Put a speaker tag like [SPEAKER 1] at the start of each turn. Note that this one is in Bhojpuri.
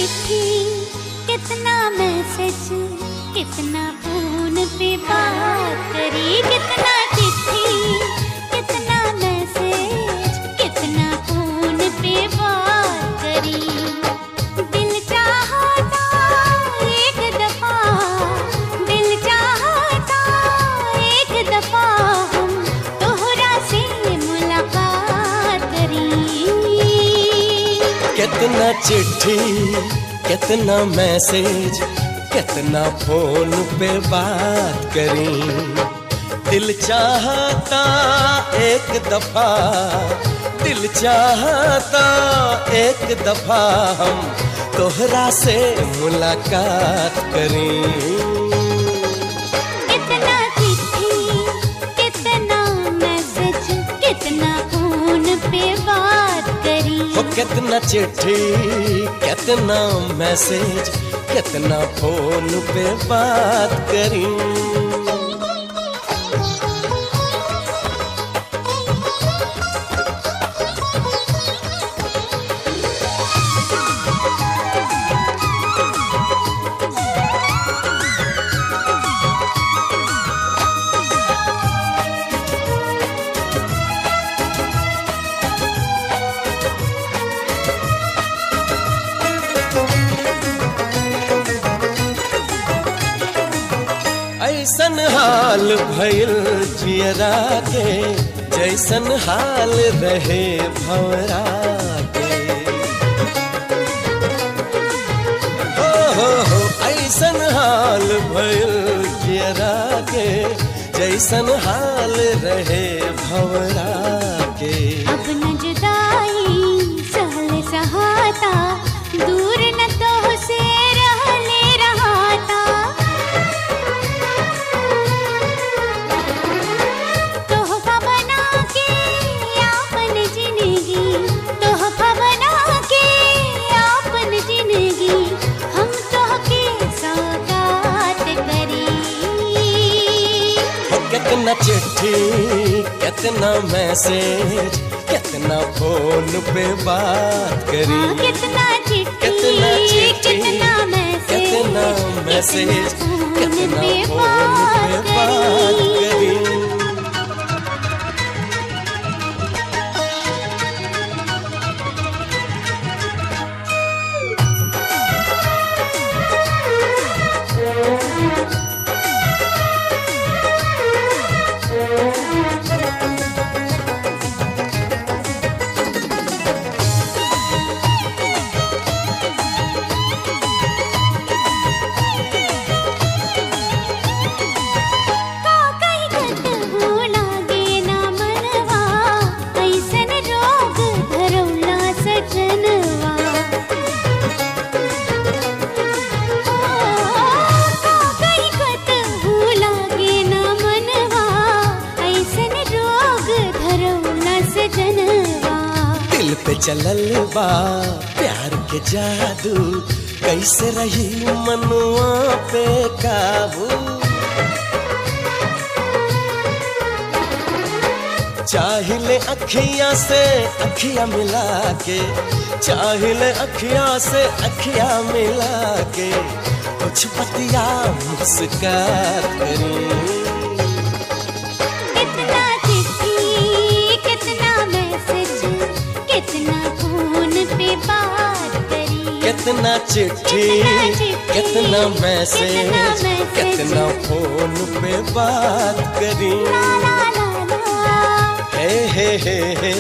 [SPEAKER 1] चिट्ठी कितना मैसेज कितना फोन पे बात करी, कितना चिट्ठी कितना मैसेज कितना फोन पे बात करी। दिल चाहता एक दफा, दिल चाहता एक दफा हम तोहरा से मुलाकात करी।
[SPEAKER 2] कितना चिट्ठी कितना मैसेज कितना फोन पे बात करी। दिल चाहता एक दफा, दिल चाहता एक दफा हम तोहरा से मुलाकात करी।
[SPEAKER 1] कितना चिट्ठी कितना मैसेज कितना फोन पे बात करी।
[SPEAKER 2] हो कितना चिट्ठी कितना मैसेज कितना फोन पे बात करी। ऐसन हाल भइल जियरा के जैसन हाल रहे भंवरा के। हो हो हो ऐसन हाल भइल जियरा के जैसन हाल रहे भंवरा के।
[SPEAKER 1] अब न जुदाई सहल सहाता, दूर न तो से रहले रहाता। तोहफा बना के आपन जिंदगी, तोहफा बना के आपन जिंदगी हम तोहके सौगात करी।
[SPEAKER 2] हो कितना चिट्ठी कितना मैसेज कितना फोन पे बात करी।
[SPEAKER 1] कितना चिट्ठी कितना मैसेज
[SPEAKER 2] कितना फोन पे बात करी। दिल पे चलल बा प्यार के जादू, कैसे रही मनुआ पे काबू। चाहिले अखियां से अखियां मिला के, चाहिले अखियां से अखियां मिला के कुछ पतिया मुस्कुरा करी।
[SPEAKER 1] कितना चिट्ठी कितना मैसेज कितना फोन पे बात करी।
[SPEAKER 2] कितना चिट्ठी कितना मैसेज कितना फोन पे बात करी। हे हे हे हे।